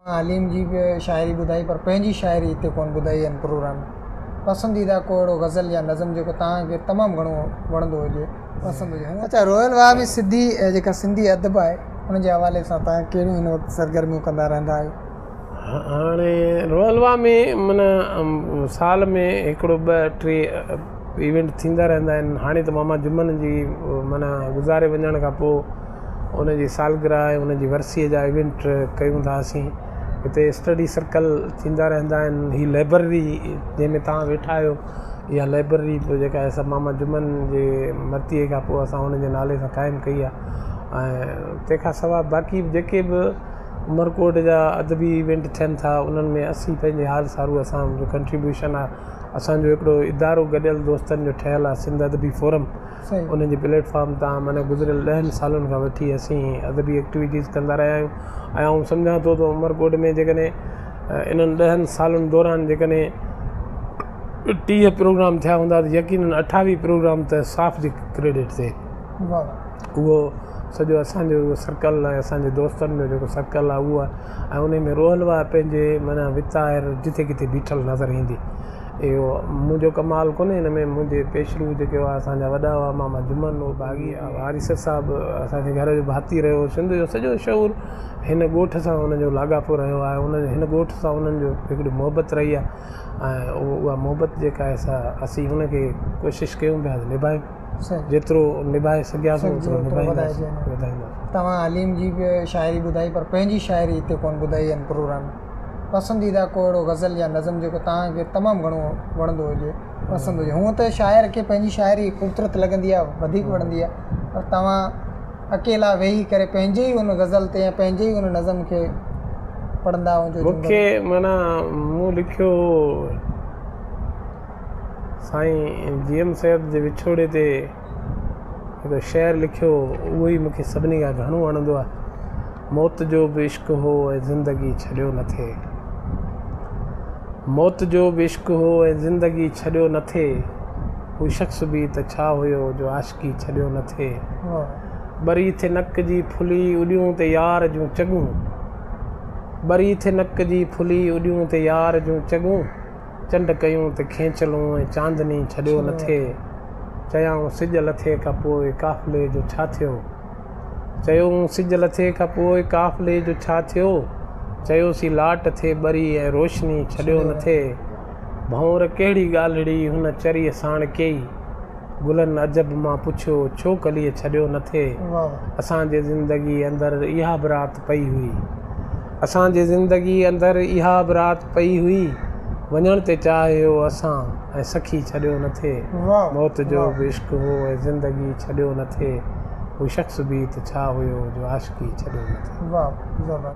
حليم جي به شاعري ٻڌائي پر پنهنجي شاعري هتي ڪونه ٻڌائي هن پروگرام ۾. پسنديده ڪو اهڙو غزل يا نظم جيڪو توهان کي تمام گهڻو وڻندو هجي پسند هجي. اڇا روحيل واهه ۾ سنڌي جيڪا سنڌي ادب آهي ان جي حوالي سان توهان ڪهڙيون هن وقت سرگرميون ڪندا رهندا آهيو؟ هاڻي روحيل واهه ۾ معنيٰ سال ۾ هڪڙو ٻه ٽي ايونٽ ٿيندا رهندا آهن. هاڻي ته ماما جمن جي معنيٰ گذاري وڃڻ کان پوء ان جي سالگرهه ۽ ان جي ورسيء جا ايونٽ ڪيون ٿا اسين. هتي اسٽڊي سرڪل ٿيندا رهندا آهن. هي لئبرري جنهن ۾ توهان ويٺا آهيو اها لئبرري به جيڪا آهي سا ماما جمن جي مرتيي کان پوء اسان ان جي نالي سان قائم ڪئي آهي ۽ تنهن کان سواء باقي جيڪي به عمرڪوٽ جا ادبي ايونٽ ٿين ٿا انهن ۾ اسين پنهنجي حال سارو اسان جو ڪنٽريبيوشن آهي. اسان جو هڪڙو ادارو گڏيل دوستن جو ٺهيل آهي سنڌ ادبي فورم. ان جي پليٽ فارم تان معنيٰ گذريل ڏهن سالن کان وٺي اسين ادبي ايڪٽيوٽيز ڪندا رهيا آهيون ۽ آئون سمجهان ٿو ته عمرڪوٽ ۾ جيڪڏهن انهن ڏهن سالن دوران جيڪڏهن 30 پروگرام ٿيا هوندا ته يقينن 28 پروگرام ته صاف جي ڪريڊٽ تي اهو سڄو اسانجو اهو سرڪل ۽ اسانجي دوستن جو جيڪو سرڪل آهي اهو آهي ۽ ان ۾ روحل واهه پنهنجي معنيٰ وتاير جتي ڪٿي بيٺل نظر ايندي. اهو منهنجو ڪمال ڪونهي هن ۾ منهنجي پيشرو جيڪي هئا اسان جا وڏا هئا ماما جمن هو باغي آريسر صاحب اسان جي گهر جو ڀاتي رهيو هو سنڌ جو سڄو شعور هن ڳوٺ سان ان جو لاڳاپو رهيو آهي ان هن ڳوٺ سان انهن جو هڪڙي محبت رهي آهي ۽ اها محبت جيڪا آهي سا اسين ان کي ڪوشش ڪيون پيا ته نڀايون جيترو نڀائي سگهياسون اوترو نڀائينداسين وڌائينداسين. توهان حليم جي به شاعري ٻڌائي پر پنهنجي شاعري هتي ڪونه ٻڌائي هن پروگرام ۾. پسنديده ڪو اهڙو غزل يا نظم جيڪو توهان کي تمام گهڻو وڻندو هجي پسند هجي. هونء ته شاعر کي پنهنجي شاعري خوبصورت لڳندي آهي وڌيڪ وڻندي آهي پر توهان اڪيلا ويهي ڪري پنهنجي ئي ان غزل تي يا پنهنجي ئي ان نظم کي پڙهندا هجو. مون کي معنيٰ مون لکيو هو سائين جي ايم سيد جي وڇوڙي تي هڪ شعر لکيو هو اهو ئي مون کي سڀني کان گهڻو وڻندو آهي. موت جو به عشق هو ۽ زندگي ڇڏيو نه ٿئي. موت جو به عشق هو ۽ زندگي ڇڏيو نه ٿئي. هو شخص به ته ڇا هيو جو عاشقي ڇڏيو نه ٿئي. ٻري ٿي نڪ جي ڦلي اڏيون تي يار جون چڳون. ٻري ٿي نڪ جي ڦلي اڏيون تي يار جون چڳون. چنڊ ڪيون ته کينچلون ۽ چاندني ڇڏيو نه ٿئي. چيائون سج لٿي کان پوء قافلي جو ڇا ٿيو؟ چيوئون سج لٿي کان پوء قافلي جو ڇا ٿيو؟ چيوسين لاٽ ٿي ٻري ۽ روشني ڇڏيو نه ٿئي. ڀنور ڪهڙي ڳالهڙي هن چريء ساڻ ڪئي؟ گلن عجب مان پڇيو ڇو ڪليء ڇڏيو نه ٿئي؟ اسان جي زندگي اندر اها به رات پئي هئي. اسان جي زندگي اندر اها به رات پئي هئي. وڃڻ تي چاهيو اسان ۽ سکي ڇڏيو نه ٿئي. موت جو به عشق هو ۽ زندگي ڇڏيو نه ٿئي. هو شخص به ته ڇا هيو جو عاشقي ڇڏيو نه ٿئي.